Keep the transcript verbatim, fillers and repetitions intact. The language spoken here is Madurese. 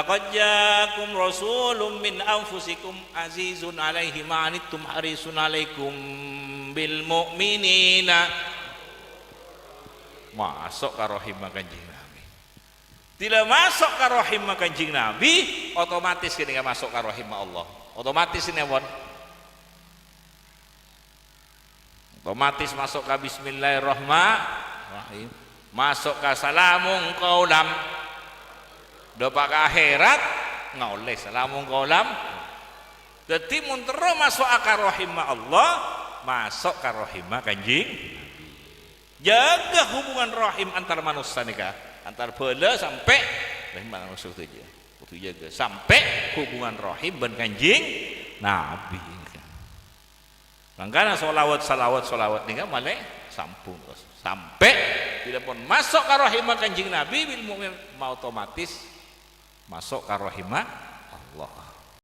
"Laqad ja'akum rasulun min anfusikum azizun 'alaihi ma 'anittum harisun 'alaikum bil mu'minina." Maso' ka rahimma Kanjeng Nabi. Dila maso' ka rahimma Kanjeng Nabi, otomatis ghânèka maso' ka rahimma Allah. Otomatis nèka pon. Otomatis maso' ka bismillahirrahmanirrahim. Maso' ka salamun qaulam. Dâpa' ka akhèrat, ngaollè salamun qaulam. Dhâddhi, mon terro maso'a ka rahimma Allah, maso' ka rahimma Kanjeng Nabi. Jâgâ hubungan rahim antar manossa nèka, antar bhâlâ sampè' rahim manossa sadhâjâ. Kodhu jâgâ sampè' hubungan rahim bân Kanjeng Nabi. Mangkana sholawat, sholawat, sholawat nèka malè sambung terros. Sampè' bilâ pon maso' ka rahimma Kanjeng Nabi, bil mukmin, ma-, otomatis maso' ka rahimma Allah.